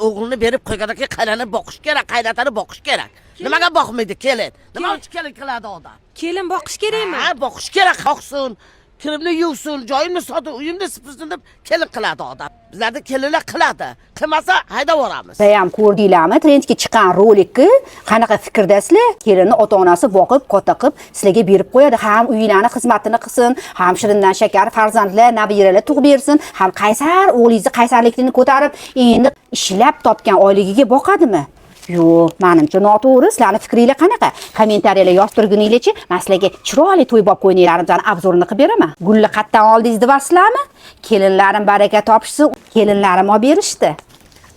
O'g'lini berib qo'ygandan keyin qaynani boqish kerak, qaynotani boqish kerak. Nimaga boqmaydi kelin? Nima uchun kelin qiladi odam? Kelin boqish kerakmi? Ha, boqish kerak. Boqsin, kirimni yuvsin, joyimni sotsin, uyimni supursin deb kelin qiladi odam. Bizlarda kelinlar qiladi. Qilmasa, haydab yuboramiz. Ham ko'rdinglarmi trendga chiqqan rolikni? Qanaqa fikrdasizlar? Kelinni ota onasi boqib, katta qilib sizlarga berib qo'yadi, ham uylarni xizmatini qilsin, ham shirindan shakar farzandlar, nabiralar tug'ib bersin, ham qaysar o'g'lingizni qaysarlikini ko'tarib, endi ishlab topgan oyligiga boqadimi? Yo'q, manimcha noto'g'ri. Sizlarni fikringlar qanaqa? Kommentariyalar yozib turguninglarchi, man sizlarga chiroyli to'ybop ko'ylaklarimizni обзор ini qilib beraman. Gulni qayerdan oldingiz deyapsizlarmi? Kelinlarim baraka topishsin, kelinlarim olib berishdi.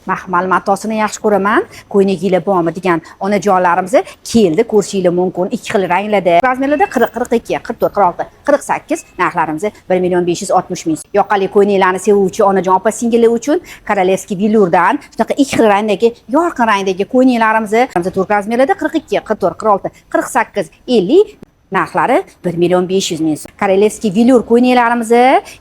Maxmal matosini yaxshi ko'raman, ko'ylakinglar bormi degan onajonlarimiz keldi, ko'rishinglar mumkin. Ikki xil ranglarda, razmerlarda 40, 42, 44, 46, 48. Narxlarimiz 1 560 000. Yoqali ko'ylaklarni sevuvchi onajon, opa singillar uchun королевский велюр dan shunaqa ikki xil rangdagi, yorqin rangdagi ko'ylaklarimiz to'rt razmerlarda 42, 44, 46, 48, 50. Narxlari 1 500 000 so'm. Королевский велюр ko'ylaklarimiz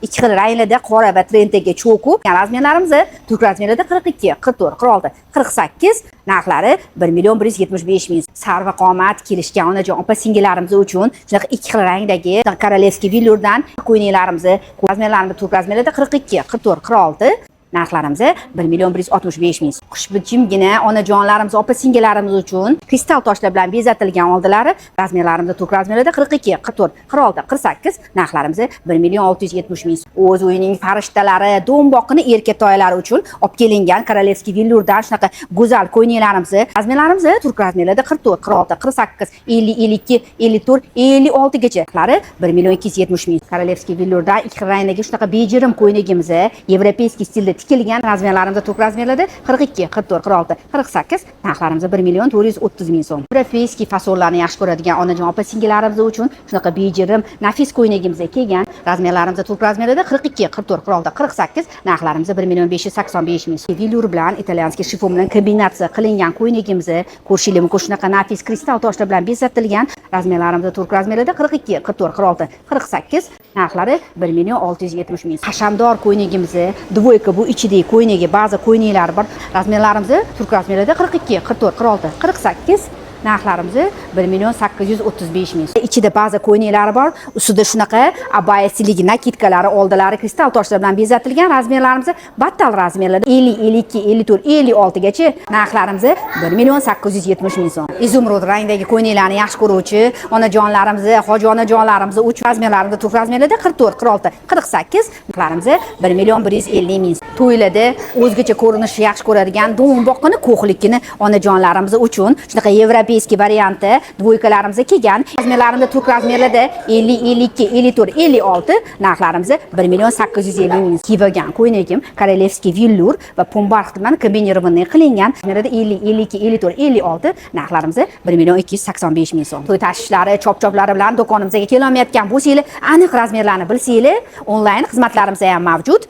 ikki xil ranglarda, qora va trenddagi cho'ku. Razmerlarimiz turk razmerlarda 42, 44, 46, 48. Narxlari 1 175 000. Sarvi qomat kelishgan onajon, opa singillarimiz uchun shunaqa ikki xil rangdagi королевский велюр dan ko'ylaklarimiz, razmerlarimiz turk razmerlarda 42, 44, 46. Narxlarimiz 1 165 000. Xushbichimgina onajonlarimiz, opa singillarimiz uchun kristal toshlar bilan bezatilgan oldilari. Razmerlarimiz turk razmerlarda 42, 44, 46, 48. Narxlarimiz 1 670 000. O'z uyining farishtalari, do'mboqini erkatoylari uchun olib kelingan королевский велюр dan shunaqa go'zal ko'ylaklarimiz, razmerlarimiz turk razmerlarda 44, 46, 48, 50, 52, 54, 56 gacha. Narxlari 1 270 000. Королевский велюр dan ikki xil rangdagi shunaqa bejirim ko'ylagimiz, европейский stilda tikilgan. Razmerlarimiz turk razmerlarda 42, 44, 46, 48. Narxlarimiz 1 430 000 so'm. Европейский fasonlarni yaxshi ko'radigan onajon, opa singillarimiz uchun shunaqa bejirim nafis ko'ylagimiz kelgan. Razmerlarimiz turk razmerlarda 42, 44, 46, 48. Narxlarimiz 1 585 000 so'm. Велюр bilan итальянский shifon bilan kombinatsiya qilingan ko'ylagimiz ko'rishingiz mumkin. Shunaqa nafis kristal toshlar bilan bezatilgan. Razmerlarimiz turk razmerlarda 42, 44, 46, 48. Narxlari 1 670 000. Hashamdor ko'ylagimiz, двойка, bu ichidagi ko'ylagi, ba'zi ko'ylaklar bor. Razmerlarimiz turk razmerlarda 42, 44, 46, 48. Narxlarimiz 1 835 000. Ichida ba'zi ko'ylaklari bor, ustida shunaqa abaya stiligi накидка lari, oldilari kristal toshlar bilan bezatilgan. Razmerlarimiz battal razmerlarda 50, 52, 54, 56 gacha. Narxlarimiz 1 870 000 so'm. Изумруд rangdagi ko'ylaklarni yaxshi ko'ruvchi onajonlarimiz, hoji onajonlarimiz uchun razmerlarimiz turk razmerlarda 44, 46, 48. Narxlarimiz 1 150 000. To'ylarda o'zgacha ko'rinishni yaxshi ko'radigan do'mboqini, ko'hlikini onajonlarimiz uchun shunaqa европейский varianti двойка larimiz kelgan. Razmerlarimiz turk razmerlarda 50, 52, 54, 56. Narxlarimiz 1 850 000. Kiyib olgan ko'ylagim королевский велюр va pombarxt bilan комбинированный qilingan. Razmerlarda 50, 52, 54, 56. Narxlarimiz 1 285 000 so'm. To'y tashvishlari, chop-choplari bilan do'konimizga kelolmayotgan bo'lsanglar, aniq razmerlarni bilsanglar, onlayn xizmatlarimiz ham mavjud.